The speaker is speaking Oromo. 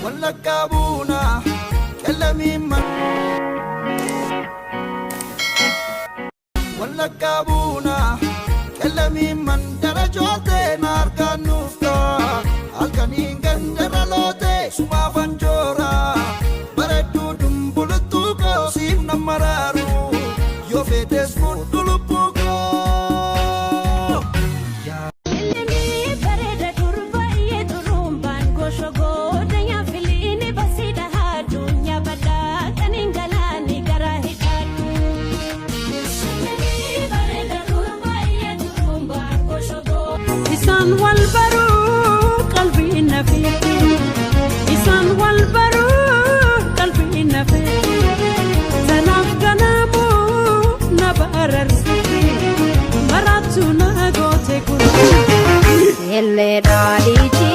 Wallaggaa buunaa qellamiin Wallaggaa buunaa qellamiin mandara jootee na argaan nuuftaa halkaniin gandara lootee sumaaf anjoora bareedduu dumbuluttuu koo siif nan maraaru yoo feetes fudhu lubbuu koo. Ilmi bareeda durbaay'ee xurumbaan goshogooda nyaafiliini basiidha addunyaa badhaa kaniin galaani garaa hidhaadhu. Ilmi bareeda durbaay'ee xurumbaan goshogooda. Isaan wal baruu qalbii na feeti. Isaan wal baruu qalbii na feeti. Tanaaf ganaamuu na bararsiti. Maraattuu na goote kun. Ellee daadhii.